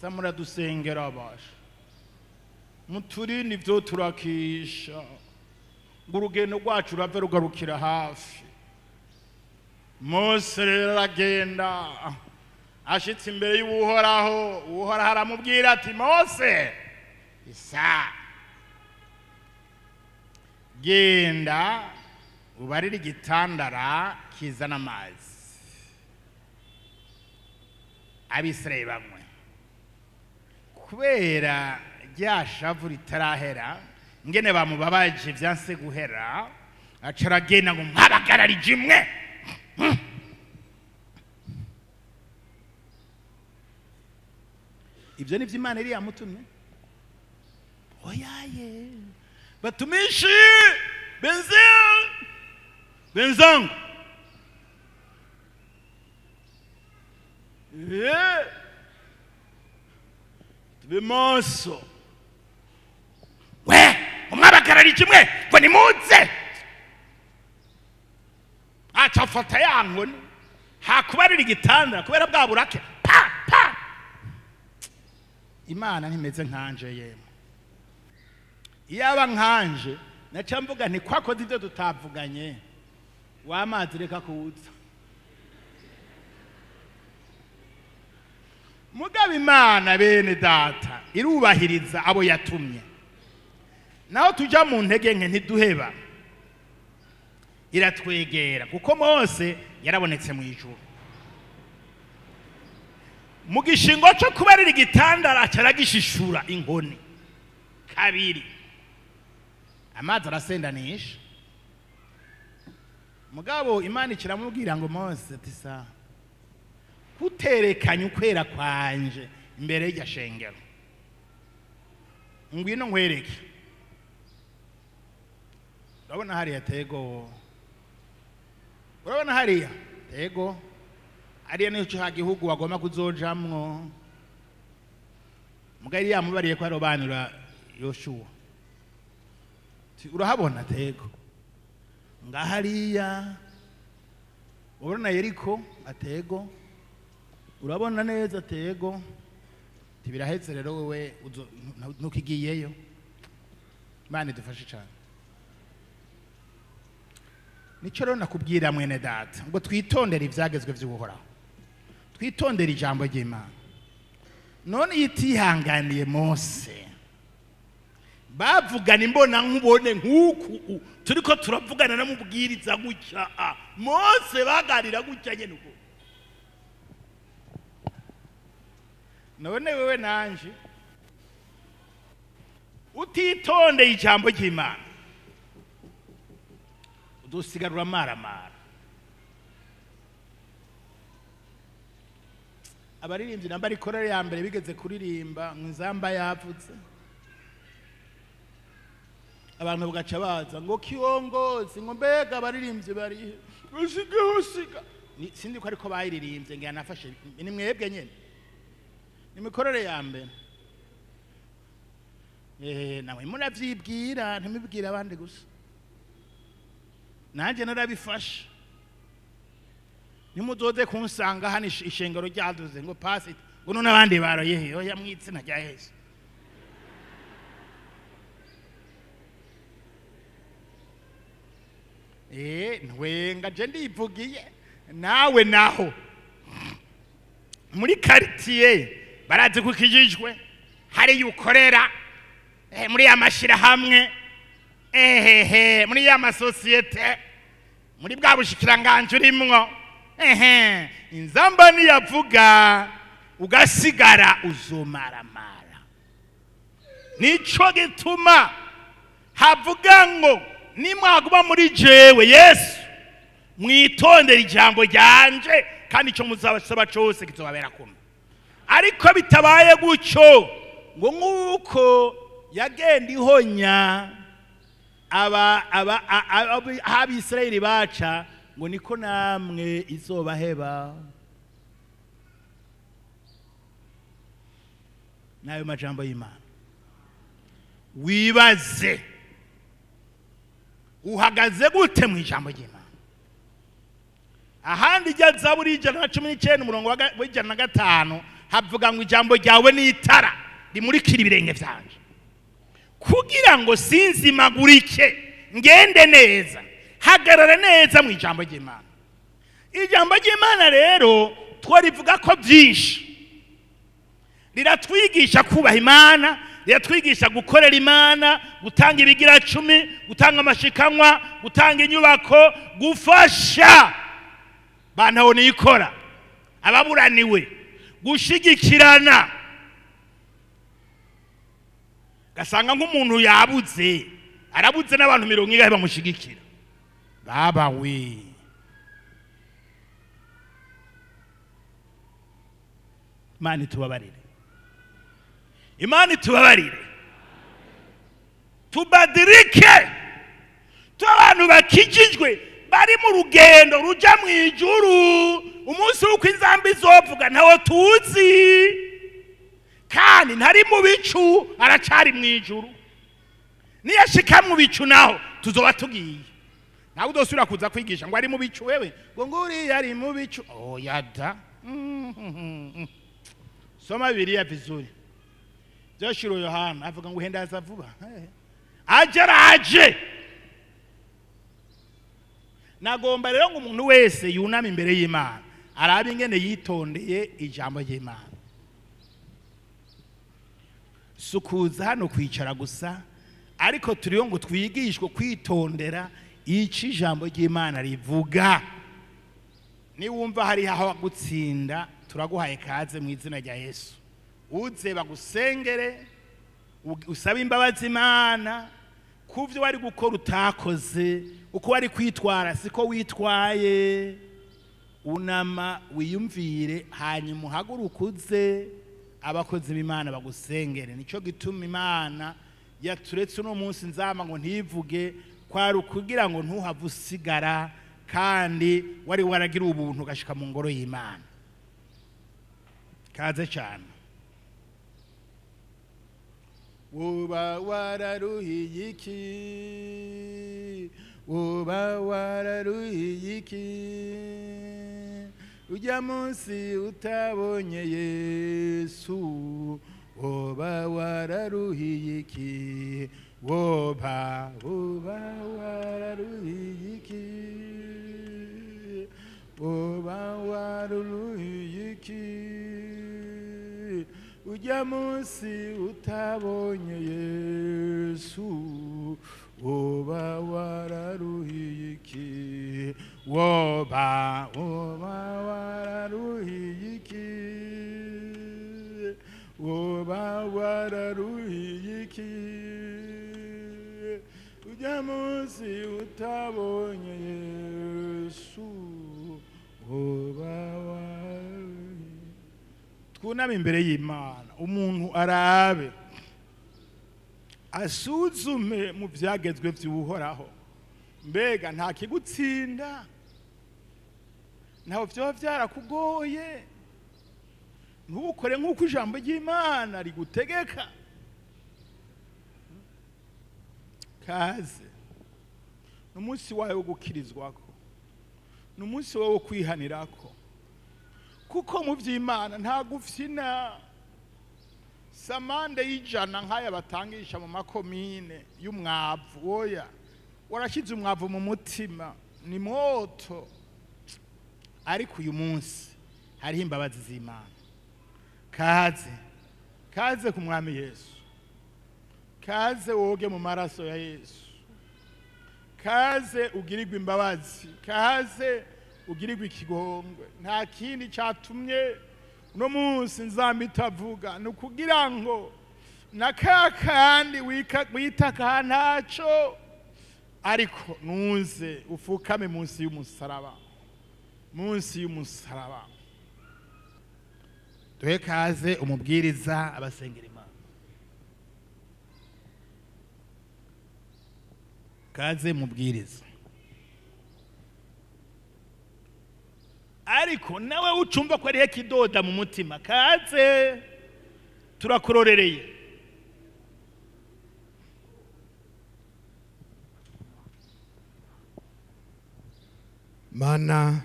Speaker 1: Za muradusengera basha, muturinde ibyo turakisha, ngo urugendo rwacu rurave rugarukira hafi. Mose rero aragenda. Ashitse imbere y'Uhoraho, Uhoraho aramubwira ati: "Mose, isa genda ubarire igitandara kizana amazi, Abisirayeli banywe." Kubera rya shavu ritarahera, ngene bamubabaje vyanse guhera, aca aragenda ngo: "Mwabagararije imwe." Ibyo ni byo Imana yari yamutumye? Oyaye. Batumishi benzangu, tube maso. We umwabagararije imwe ngo nimuze. Aca afata ya nkoni, hakubarira igitanda kubera bwa burake, pa pa. Imana ntimeze nkanje yemwe. Iyaba nkanje naca mvuga nti kwakoze ibyo tutavuganye, w'amazi reka kuza. Mugabo Imana, bene data, irubahiriza abo yatumye. Naho tujya mu ntege nke, ntiduheba, iratwegera, kuko Mose yarabonetse mu ijuru. Mu gishingo cyo kubarira igitanda aragishishura inkoni kabiri, amazi arasendanisha. Mugabo Imana ikiramubwira ngo Mose ati sa kuterekanye ukwera kwanje imbere y'irya shengero, ngwino nkwereke. Urabona hariya tego, urabona hariya tego, hariya nico ha gihugu wagomba kuzojamwo. Mugari yamubariye ko arobanura Yoshua. Urahabona tego ngahariya, urabona Yeriko atego, urabona neza tego. Tibirahetse rero wewe ntukigiyeyo. Imana idufashe cyane. Nico rero nakubwira mwene data ngo twitondere ivyagezwe vy'Uhoraho, twitondere ijambo ry'Imana. None yitihanganiye Mose, bavugana imbona nkubone nk'uku turiko turavugana namubwiriza gutya. Mose baganira gutya nyene uko. None wewe nanje utitondeye ijambo ry'Imana udusigarura maramara. Abaririmbyi namba rikorere ya mbere bigeze kuririmba nzamba yavutse, abantu bagaca baza ngo kiongozi, ngo mbega abaririmbyi bari usiga usiga. Sindi ko ariko bayiririmbye ngira nafashe ni mwebwe nyene, ni mikorere ya mbere. Nawe muravyibwira, ntimubwira abandi gusa, nanje narabifashe. Nimuzoze kunsanga hano ishengero ryaduze ngo pasi ngo none abandi baroye oya mwitsina rya Yesu. Ntwenga je ndivugiye nawe naho muri quartier barazi kukijijwe hari yukorera muri ya mashira hamwe muri ya masosiete muri bwa bushikiranganje urimwo. Inzamba niyavuga ugasigara uzomaramara. Nico gituma havuga ngo nimwaguma muri jewe Yesu mwitondere ijambo ryanje kandi ico muzabasaba cose kizobabera kuno. Ariko bitabaye gutyo ngo nkuko yagenda ihonya aba Abisirayeli baca ngo niko namwe izobaheba. Nayo majambo y'Imana. Wibaze uhagaze gute mu ijambo ry'Imana. Ahandi ijya Zaburi 119 umurongo wa 105 havuga ngo ijambo ryawe ni itara rimurikira ibirenge vyanje kugira ngo sinzimagurike ngende neza. Hagarara neza mu ijambo ry'Imana. Ijambo ry'Imana rero twarivuga ko byinshi, riratwigisha kubaha Imana, riratwigisha gukorera Imana, gutanga ibigira 10, gutanga amashikanwa, gutanga inyubako, gufasha bantu nikora ababuraniwe, gushigikirana. Gasanga nk'umuntu yabuze arabuze n'abantu 40 bamushigikira. Baba we, Imana itubabarire, Imana itubabarire, tubadirike tu abantu bakijijwe bari mu rugendo ruja mu ijuru. Umunsi w'uko inzamba izovuga ntawo tuzi, kandi ntari mu bicu, aracari mu ijuru. Niyashika mu bicu naho tuzoba tugiye. Nawe udosubira kuza kwigisha ngo ari mu bicu wewe ngo nguri yari mu bicu. Oya da. Soma Bibiliya vizuri. Joshua Yohana avuga ngo hendaza vuba. Aje raje. Nagomba rero ngo umuntu wese yunama imbere y'Imana arabe ingene yitondeye ijambo ry'Imana. Sukuza hano kwicara gusa, ariko turiyo ngo twigishwe kwitondera ici ijambo ry'Imana rivuga. Niwumva hari aho gutsinda turaguhaye kaze mu izina rya Yesu. Uze bagusengere, usabe imbabazi Imana, Kuvyo wari gukora utakoze, uko wari kwitwara siko witwaye. Unama wiyumvire, hanyuma uhaguruke uze abakozi b'Imana bagusengere. Nico gituma Imana yaturetse uno munsi nzama ngo ntivuge, kwari ukugira ngo ntuhave usigara kandi wari waragira ubuntu ugashika mu ngoro y'Imana. Kaze cyane. Uba wararuhiye iki? Uba wararuhiye iki? Ujya munsi utabonye Yesu, uba wararuhiye iki? Uba wararuhiye iki? Uba wararuhiye iki? Ujya munsi utabonye Yesu, uba wararuhiye iki? Uba wararuhiye iki? Uba wararuhiye iki? Ujya munsi utabonye Yesu, uba wararuhiye. Twuname imbere y'Imana, umuntu arabe asuzume mu byagezwe by'Uhoraho. Mbega nta kigutsinda, ntaho vyoba vyarakugoye, ntukore nk'uko ijambo ry'Imana rigutegeka. Kaze n'umunsi wawe wo gukirizwako, n'umunsi wawe wo kwihanirako, kuko mu vy'Imana nta gufyina. Samande y'ijana nk'aya batangisha mu makomine y'umwavu, oya, warashyize umwavu mu mutima ni moto. Ariko uyu munsi hariho imbabazi z'Imana. Kaze, kaze ku mwami Yesu, kaze woge mu maraso ya Yesu, kaze ugirirwe imbabazi, kaze ugirirwe ikigongwe. Nta kindi cyatumye uno munsi nzamitavuga, ni ukugira ngo na ka kandi wita ka ntaco, ariko nuze ufukame munsi y'umusaraba, munsi y'umusaraba. Duhe kaze umubwiriza abasengera Imana. Kaze mubwiriza. Ariko nawe ucumva ko arihe kidoda mu mutima, kaze turakurorereye.
Speaker 3: Mana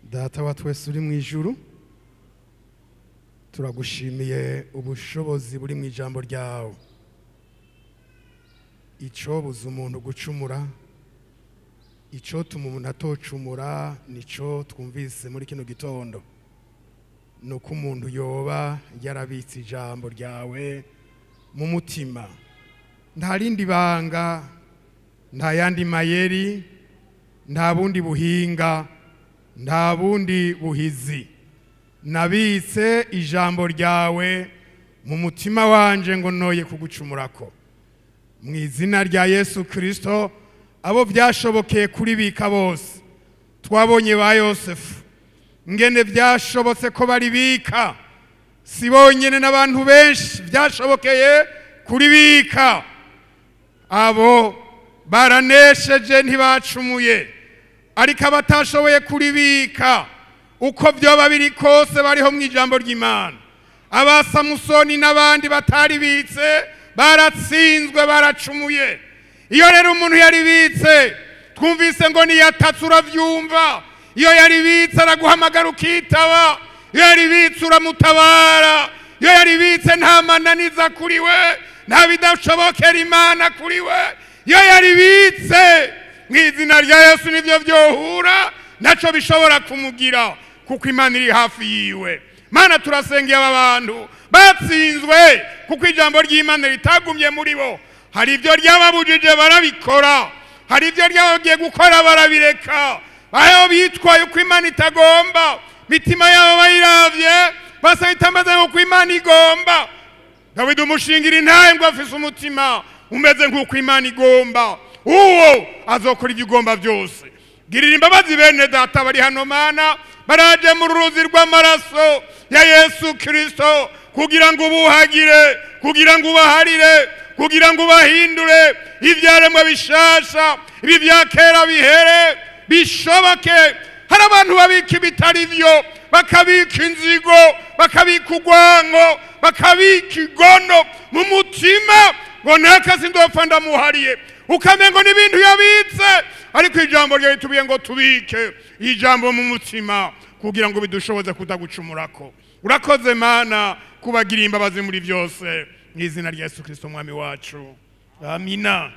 Speaker 3: Data wa twese uri mu ijuru, turagushimiye ubushobozi buri mu ijambo ryawe. Icobuza umuntu gucumura, icotuma umuntu atocumura, nico twumvise muri kino gitondo, nuko umuntu yoba yarabitse ijambo ryawe mu mutima. Nta rindi banga, nta yandi mayeri, nta bundi buhinga, nta bundi buhizi. Nabitse ijambo ryawe mu mutima wanje ngo noye kugucumurako. Mu izina rya Yesu Kristo, abo byashobokeye kuribika bose twabonye ba Yosefu ngene byashobotse ko baribika, si bonyene n'abantu benshi byashobokeye kuribika. Abo baranesheje ntibacumuye, ariko abatashoboye kuribika uko byoba biri kose bariho mu ijambo ry'Imana. Aba Samusoni n'abandi bataribitse baratsinzwe, baracumuye. Iyo rero umuntu yaribitse, twumvise ngo niyatatse uravyumva. Iyo yaribitse araguhamagara ukitaba, iyo yaribitse uramutabara, iyo yaribitse nta mananiza kuri we, nta bidashobokera Imana kuri we. Iyo yaribitse mu izina rya Yesu nivyo vyohura, naco bishobora kumugira, kuko Imana iri hafi yiwe. Mana, turasengeye aba bantu batsinzwe kuko ijambo ry'Imana ritagumye muri bo. Hari ibyo ryababujije barabikora, hari ibyo ryabagiye gukora barabireka. Aho bitwaye uko Imana itagomba, mitima yabo bayiravye basa itambaza uko Imana igomba. Dawidi umushingira intahe ngo afise umutima
Speaker 4: umeze nk'uko Imana igomba, uwo azokora ibyo ugomba byose. Girira imbabazi bene data bari hano Mana, baraje mu ruzi rw'amaraso ya Yesu Kristo kugira ngo ubuhagire, kugira ngo ubaharire, kugira ngo ubahindure ibyaremwe bishasha, ibi bya kera bihere bishoboke. Hari abantu babika ibitari byo, bakabika inzigo, bakabika urwango, bakabika igono mu mutima ngo naka sindopfa ndamuhariye, ukamengo n'ibintu yabitse. Ariko ijambo ryawe ritubiye ngo tubike ijambo mu mutima kugira ngo bidushoboze kutagucumurako. Urakoze Mana kubagira imbabazi muri byose, mu izina rya Yesu Kristo Mwami wacu, amina.